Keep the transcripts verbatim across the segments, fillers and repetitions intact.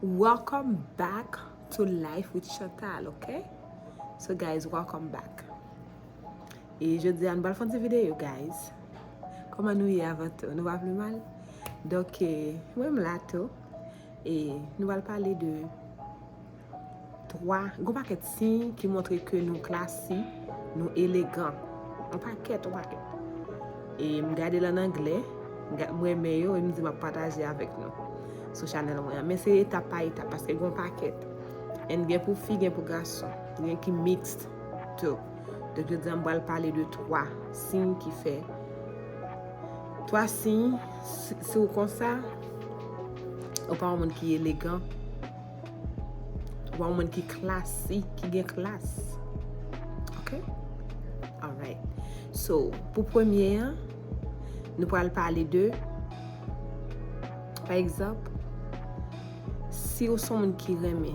Welcome back to Life with Chantal, ok? So guys, welcome back. E jodi a nou pral fè yon ti videyo, guys. Kòman nou ye avan tou? Nou pa pi mal? Donk, eh, mwen m la tou. E nou pral pale de twa, gon pakèt siy ki montre ke nou klasi, nou elegan. Yon pakèt, yon pakèt. E m gade l an anglè, m renmen yo, e m di m ap pataje avèk nou sou chanèl mwen an. Men se etap pa etap, paske gon pakèt. And gen pou fi, gen pou gason. Gen ki mixed tou. Donk, jodi a m pral pale de twa siy ki fè. Twa siy, si, si w konsa, ou pa yon moun ki elegan. Ou pa yon moun ki klasi, ki gen klas. Ok? Alright. So, pou premye an, nou pral pale de, pa egzanp, si w se yon moun ki renmen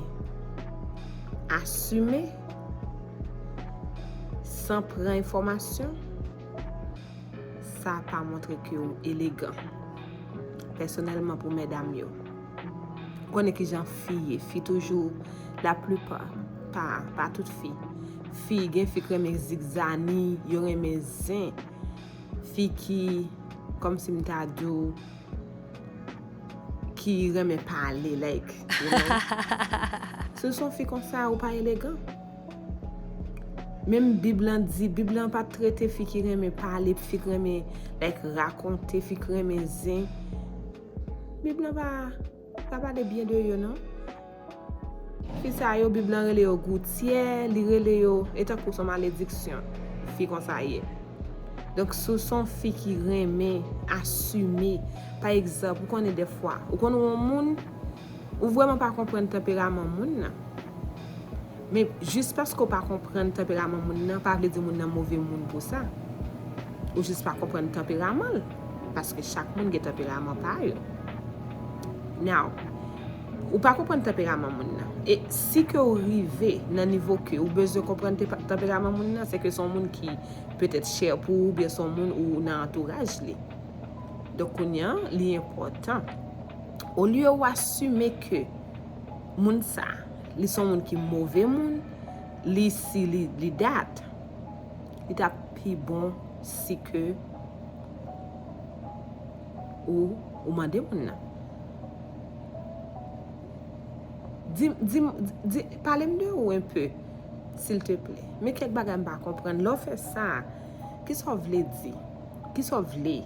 asime san pran enfòmasyon, sa pa montre ke w elegan. Pèsonèlman, pou medam yo, ou konnen kijan fi ye. Fi toujou, la plipa, pa, pa tout fi. Fi, gen fi k renmen zigzani, yo renmen zen. Fi ki, kòmsi m ta di w, ki renmen pale, like, you know. Si w se yon fi konsa, ou pa elegan. Menm Bib lan di, Bib lan pa t trete fi ki renmen pale, fi k renmen, like, rakonte, fi k renmen zen. Bib lan pa, pa pale byen de yo, non. Fi sa yo, Bib lan rele yo goutyè, li rele yo, e tankou se yon malediksyon. Fi konsa ye. Donk, si w se yon fi ki renmen asime, pa egzanp, ou konnen dèfwa, ou konn wè yon moun, ou vrèman pa konprann tanperaman moun nan. Men jis paske w pa konprann tanperaman moun nan, pa vle di moun nan move moun pou sa. Ou jis pa konprann tanperaman l. Paske chak moun gen tanperaman pa yo. Now, ou pa konprann tanperaman moun nan. E si ke w rive nan nivo ke ou bezwen konprann tanperaman moun nan, se ke se yon moun ki petèt chè pou ou, oubyen se yon moun ou nan antouraj li. Donk, kounye a, li enpòtan. Olye w asime ke moun sa, li se yon moun ki move moun, li si, li, li dat, li t ap pi bon si ke ou, ou mande moun nan. Di, di, di, pale m de ou enpe, silteplè. Men kèk bagay m pa konprann. Lè w fè sa, kisa w vle di? Kisa w vle?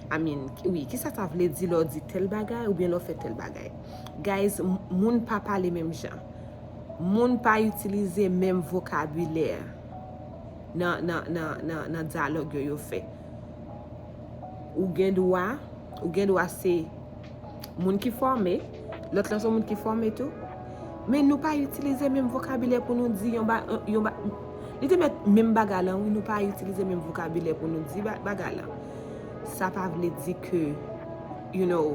I mean, wi, kisa sa vle di lè w di tèl bagay oubyen lè w fè tèl bagay? Guys, moun pa pale menm jan. Moun pa itilize menm vokabilè nan, nan, nan, nan, nan dyalòg yo, yo fè. Ou gen dwa, ou gen dwa se moun ki fòme, lòt lan se moun ki fòme tou. Men nou pa itilize menm vokabilè pou nou di yon ba, yon ba, li te mèt menm bagay lan, wi, nou pa itilize menm vokabilè pou nou di ba, bagay lan. Sa pa vle di ke, you know,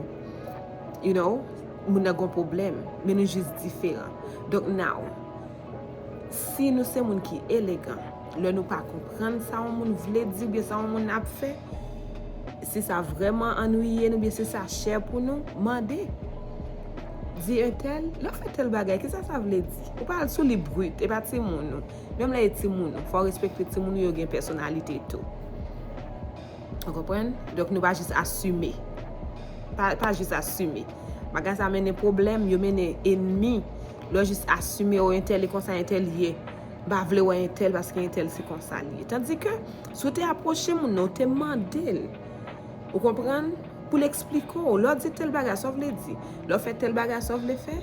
you know, moun nan gon pwoblèm, men nou jis diferan. Donk, now, si nou se moun ki elegan, lè nou pa konprann sa yon moun vle di oubyen sa yon moun ap fè, si sa vrèman annuiye nou, oubyen si sa chè pou nou, mande. Di entèl, lè w fè tèl bagay, kisa sa vle di? Ou pa al sou li brit, e pa timoun ou. Menm lè e timoun ou, fò w respekte timoun ou, yo gen pèsonalite tou. Ou konprann? Donk, nou pa jis asime. Pa, pa jis asime. Bagay sa mennen pwoblèm, yo mennen enmi. Lè w jis asime, o, entèl e konsa, entèl ye. M pa vle wè entèl paske entèl se konsa li ye. Tandike, si w te apwoche moun nan, w te mande l. Ou konprann? Pou l eksplike w. Lè w di tèl bagay, sa w vle di? Lè w fè tèl bagay, sa w vle fè?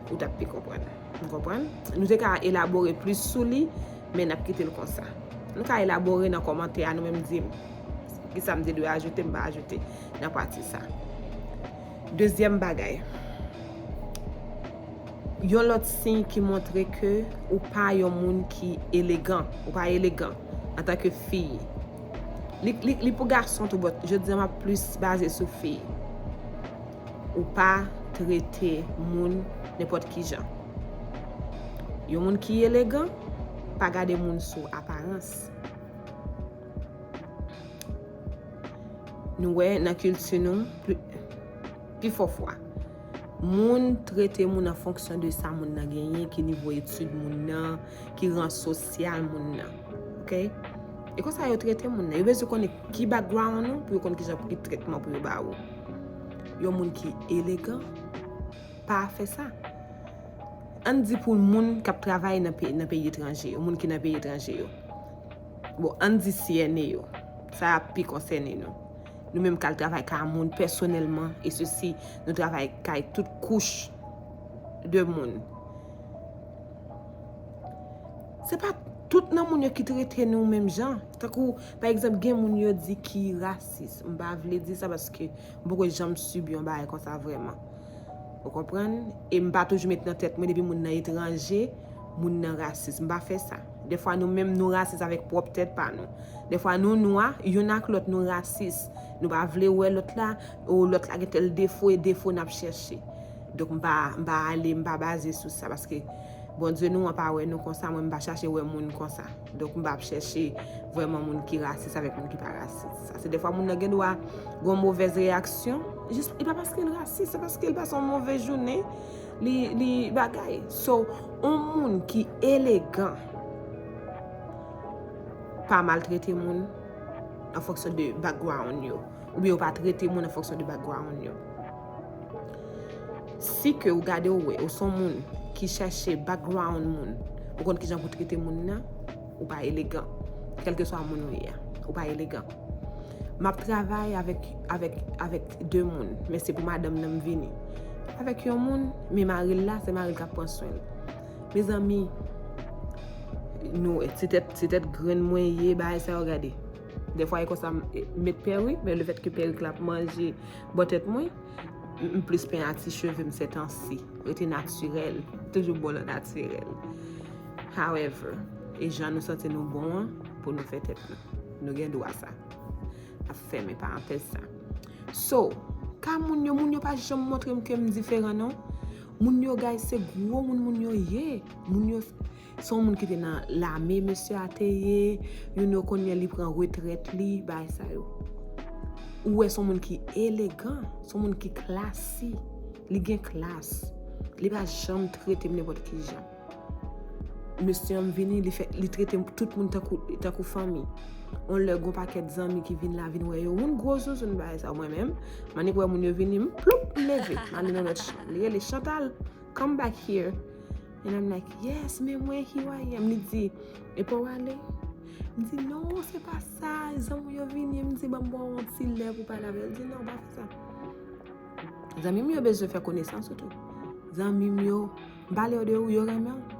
Ou t ap pi konprann. Ou konprann? Nou te ka elabore plis sou li, men n ap kite l konsa. Nou ka elabore nan kòmantè a, nou menm di m kisa m te dwe ajoute, m pa ajoute nan pati sa. Dezyèm bagay. Yon lòt siy ki montre ke ou pa yon moun ki elegan, ou pa elegan antanke fi. Li, li, li pou gason tou, but jodi a m ap plis baze sou fi. Ou pa trete moun nenpòt ki jan. Yon moun ki elegan pa gade moun sou aparans. Nou wè nan kilti nou, pli, pifò fwa, Moun trete moun an fonksyon de sa moun nan genyen, ki nivo etid moun nan, ki ran sosyal moun nan. Ok? E konsa yo trete moun nan. Yo bezwen konnen ki background ou pou yo konn kijan pou ki tretman pou yo ba ou. Yon moun ki elegan pa fè sa. Ann di pou moun k ap travay nan peyi, nan peyi etranje yo, moun ki nan peyi etranje yo. Bon, ann di C N A yo. Sa ap pi konsène nou. Nou menm k al travay kay moun pèsonèlman, e sesi, nou travay kay tout kouch de moun. Se pa tout nan moun yo ki trete nou menm jan. Tankou, pa egzanp, gen moun yo di ki rasis. M pa vle di sa paske m poko janm sibi yon bagay konsa vrèman. Ou konprann? E m pa toujou met nan tèt mwen depi moun nan etranje, moun nan rasis. M pa fè sa. Defwa nou menm nou rasis avèk pwòp tèt pa nou. Defwa nou nwa, youn ak lòt nou rasis. Nou pa vle wè lòt la, ou lòt la gen tèl defo, e defo n ap chèche. Donk m pa, m pa ale, m pa baze sou sa, paske Bondye nou an pa wè nou konsa, mwen m pa chache wè moun konsa. Donk m p ap chèche vrèman moun ki rasis avèk moun ki pa rasis. Sa se defwa moun nan gen dwa gen yon movèz reyaksyon, jis, e pa paske l rasis, se paske l pase yon move jounen, li, li bagay. So, yon moun ki elegan pa maltrete moun an fonksyon de background yo, oubyen yo pa trete moun an fonksyon de background yo. Si ke ou gade ou wè, ou se yon moun ki chèche background moun, ou konn kijan pou trete moun nan, ou pa elegan. Kèlkeswa moun ou ye a, ou pa elegan. M ap travay avèk, avèk, avèk de moun, men se pou madanm nan m vini. Avèk yon moun, men mari l la, se mari l k ap pran swen l. Mezanmi, nou, se tèt, se tèt grenn mwen ye, bagay sa yo gade. Defwa e konsa m met perik, men lefètke perik la ap manje bò tèt mwen, m, m plis peye a ti cheve m sètansi. Rete natirèl, toujou bon nan natirèl. However, e jan nou santi nou bon an, pou nou fè tèt nou. Nou gen dwa sa. N ap fèmen parantèz sa. So, ka moun yo, moun yo pa janm montre m ke m diferan non. Moun yo, guys, se gwo moun moun yo ye. Moun yo se yon moun ki te nan lame, mesye a te ye. Youn yo kounye a li pran retrèt li, bagay sa yo. Ou wè se yon moun ki elegan, se yon moun ki klasi. Li gen klas. Li pa janm trete m nenpòt ki jan. Mesye an vini, li fè, li trete tout moun tankou, tankou fanmi. On lè gon pakèt zanmi ki vin la, vin wè yo. Moun gwo zouzoun bagay sa, mwen menm, m annik wè moun yo vini, m ploup, m leve, m ale nan lòt chanm. Li rele Chantal, come back here. And I'm like, yes, men mwen, here I am. Li di, e pa w ale? M di, non, se pa sa, zanmi yo vini, m di, ban m ba w yon ti lè pou pale avè l. Li di, non, pa fè sa. Zanmi m yo bezwen fè konesans ou tou. Zanmi m yo, m pale yo de ou, yo renmen w.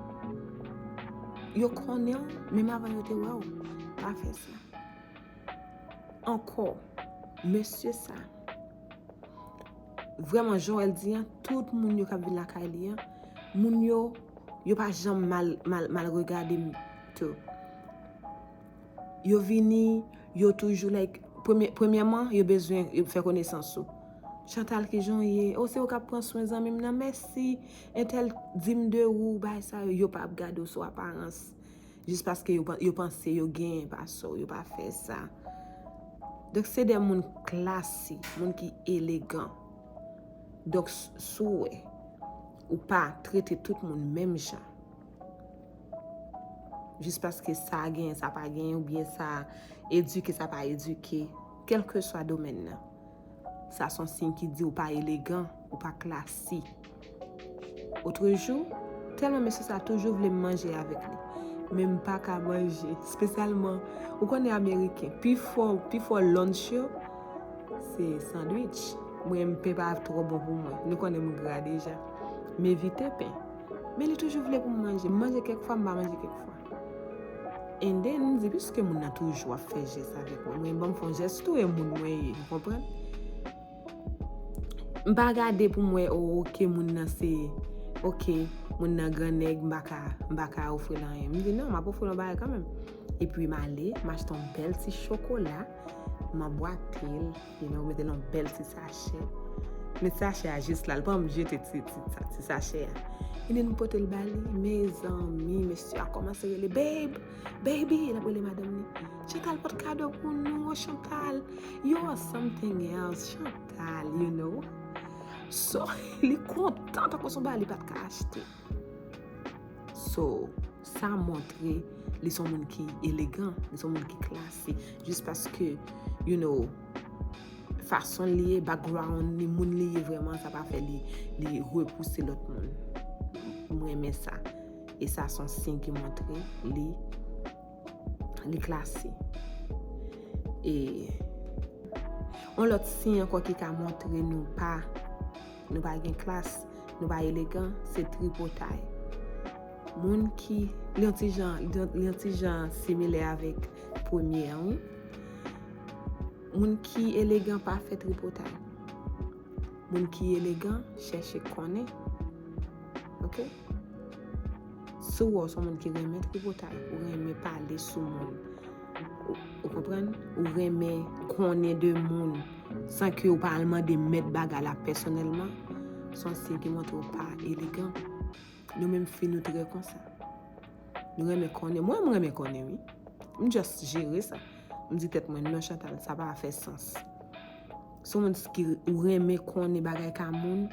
Yo konnen w, menm avan yo te wè w. Pa fè sa. Ankò, mesye sa, vrèman, jan w wè l di an, tout moun yo k ap vin lakay li an, moun yo, yo pa janm mal, mal, mal regade m tou. Yo vini, yo toujou, like, premye, premyèman, yo bezwen yo fè konesans ou. Chantal, kijan w ye? O, se ou k ap pran swen zanmi m nan? Mèsi. Entèl di m de ou, bagay sa yo, yo p ap gade w sou aparans. Jis paske yo, pa- yo panse yo genyen pase w, yo pa fè sa. Donk, se de moun klasi, moun ki elegan. Donk, s- si w wè, ou pa trete tout moun menm jan. Jis paske sa genyen, sa pa genyen, oubyen sa edike, sa pa edike, kèlkeswa domèn nan. Sa se yon siy ki di ou pa elegan, ou pa klasi. Otrejou, tèlman mesye sa toujou vle m manje avèk li. Men m pa ka manje, espesyalman, ou konnen Ameriken, pifò, pifò lunch yo, se sandwich. Mwen, pen pa twò bon pou mwen. Nou konnen m gra deja. M evite pen. Men li toujou vle pou m manje. M manje kèk fwa, m pa manje kèk fwa. And then, m di, piske moun nan toujou ap fè jès avèk mwen, mwen, ban m fè yon jès tou, e moun mwen ye, ou konprann? M pa gade pou m wè, oh, ok, moun nan se, ok, moun nan gran nèg, m pa ka, m pa ka ofri l anyen. M di, non, m ap ofri l yon bagay kanmenm. Epi m ale, m achte yon bèl ti chokola, m anbwate l, you know, mete l nan bèl ti sachè. Men sachè a jis la, l pa janm jete ti, ti, ti, ti sachè a. Epi m pote l ba li, mezanmi, mesye a kòmanse rele, babe, baby, l ap rele madanm li. Chantal pote kado pou nou, oh, Chantal, you are something else, Chantal, you know. So, li kontan tankou se yon bagay li pa t ka achte. So, sa montre li se yon moun ki elegan, li se yon moun ki klase. Jis paske, you know, fason li ye, background li, moun li ye vrèman, sa pa fè li, li repouse lòt moun. M renmen sa. E sa se yon siy ki montre li, li klase. E yon lòt siy ankò ki ka montre nou pa, nou pa gen klas, nou pa elegan, se tripotay. Moun ki, li yon ti jan, li yon, li yon ti jan similè avèk premye an, wi. Moun ki elegan pa fè tripotay. Moun ki elegan chèche konnen. Ok? Si w wè w se yon moun ki renmen tripotay, ou renmen pale sou moun, ou, ou konprann? Ou renmen konnen de moun san ke ou pa al mande mèt bagay la pèsonèlman, se yon siy ki montre w pa elegan. Nou menm fi, nou trè konsa. Nou renmen konnen. Mwen, m renmen konnen, wi. M just jere sa. M di tèt mwen, "Non, Chantal, sa pa fè sans." Si w moun ki ou renmen konnen bagay ka moun,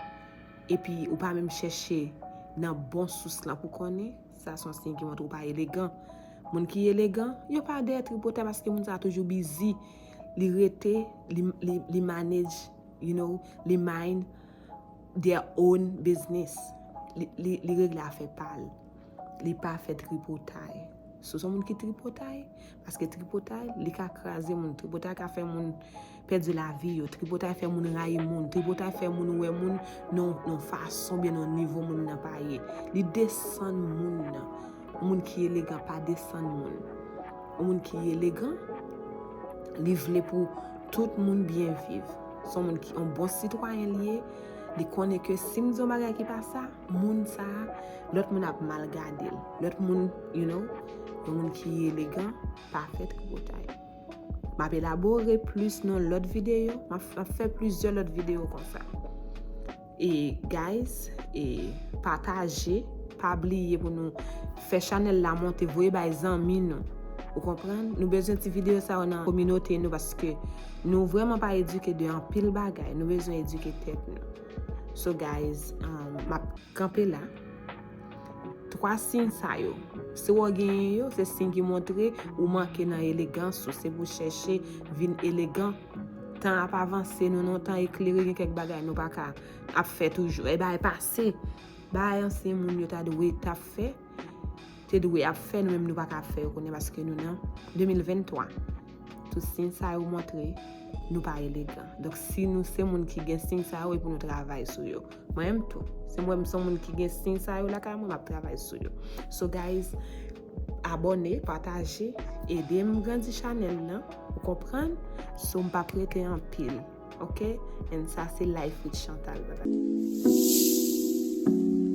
epi ou pa menm chèche nan bon sous lan pou konnen, sa se yon siy ki montre ou pa elegan. Moun ki elegan, yo pa dèyè tripotay paske moun sa a toujou busy. Li rete, li, li, li manage, you know, li mind their own business. Li, li, li regle afè pa l. Li pa fè tripotay. Si w se yon moun ki tripotay, paske tripotay, li ka kraze moun. Tripotay ka fè moun pèdi lavi yo. Tripotay fè moun rayi moun. Tripotay fè moun wè moun nan, nan fason byen nan nivo moun nan pa ye. Li desann moun nan. Yon moun ki elegan pa desann moun. Yon moun ki elegan, li vle pou tout moun byen viv. Se yon moun ki yon bon sitwayen li ye. Li konnen ke si m di yon bagay ki pa sa, moun sa a, lòt moun ap mal gade l. Lòt moun, you know, yon moun ki elegan, pa fè tripotay. M ap elabore plis nan lòt videyo. M ap, m ap fè plizyè lòt videyo konsa. E guys, e pataje, pa bliye pou nou fè chanèl la monte, voye bay zanmi nou. Ou konprann? Nou bezwen ti videyo sa yo nan kominote nou paske nou vrèman pa edike de anpil bagay. Nou bezwen edike tèt nou. So guys, um, m ap kanpe la. Twa siy sa yo, si w genyen yo, se siy ki montre ou manke nan elegans ou, se pou chèche vin elegan. Tan ap avanse, nou nan yon tan eklere, gen kèk bagay nou pa ka ap fè toujou. E bagay pase, bagay ansyen moun yo ta dwe t ap fè, te dwe ap fè, nou menm nou pa ka ap fè yo kounye a paske nou nan de mil venntwa. Tout siy sa yo montre nou pa elegan. Donk, si nou se moun ki gen siy sa yo, e pou nou travay sou yo. Mwen menm tou. Si mwen m se yon moun ki gen siy sa yo lakay mwen, m ap travay sou yo. So, guys, abòne, pataje, ede m grandi chanèl lan. Ou konprann? So, m p ap rete anpil. Ok? And sa se Life with Chantal. Bye bye.